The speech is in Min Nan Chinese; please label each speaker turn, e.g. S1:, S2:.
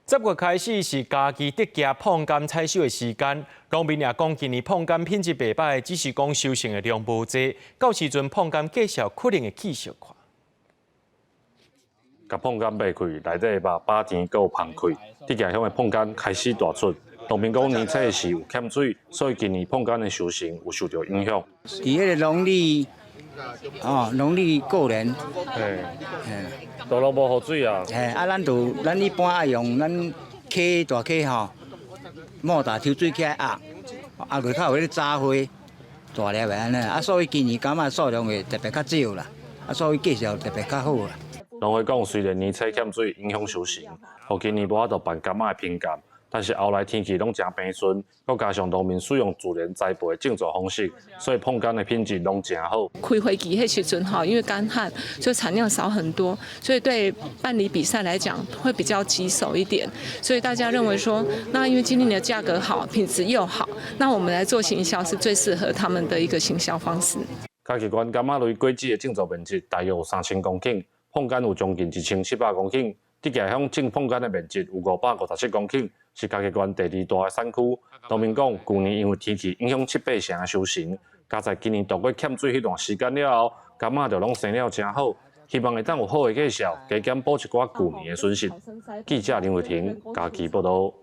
S1: 10月開始是嘉義竹崎椪柑採收的時間，農民也講今年椪柑品質袂䆀，只是講收成的量無濟，到時陣椪柑價數可能會起小可。
S2: 共椪柑擘開，內底肉飽甜，閣有芳氣。竹崎鄉的椪柑開始大出，農民講年初的時有欠水，所以今年椪柑的收成有受著影響。
S3: 佇彼个農曆，哦，農曆過年，
S2: 嘿，都攏無雨水啊。
S3: 嘿，啊，咱就咱一般愛用咱溪大溪吼，莫打抽水起來壓，壓落較有彼个早花大粒的按呢，啊，所以今年柑仔數量會特別較少啦，啊，所以價數特別較好啦。
S2: 農會講，雖然年初欠水影響收成，予今年無法度辦柑仔的評鑑，但是後來天氣攏誠平順，閣加上農民使用自然栽培的種植方式，所以椪柑的品質攏誠好。
S4: 開花期彼時陣吼，因為乾旱，所以產量少很多，所以對辦理比賽來講會比較棘手一點。所以大家認為說，那因為今年的價格好，品質又好，那我們來做行銷是最適合他們的一個行銷方式。
S2: 嘉義縣柑仔類果子的種植面積大約有3000公頃，椪柑有將近1700公頃。竹崎鄉種椪柑的面積有557公頃，是嘉義縣第二大的產區。農民講，舊年因為天氣影響七八成的收成，加在今年度過欠水彼段時間了後，柑仔就攏生了誠好，希望會當有好的價數，加減補一寡舊年的損失。記者林偉霆嘉義報導。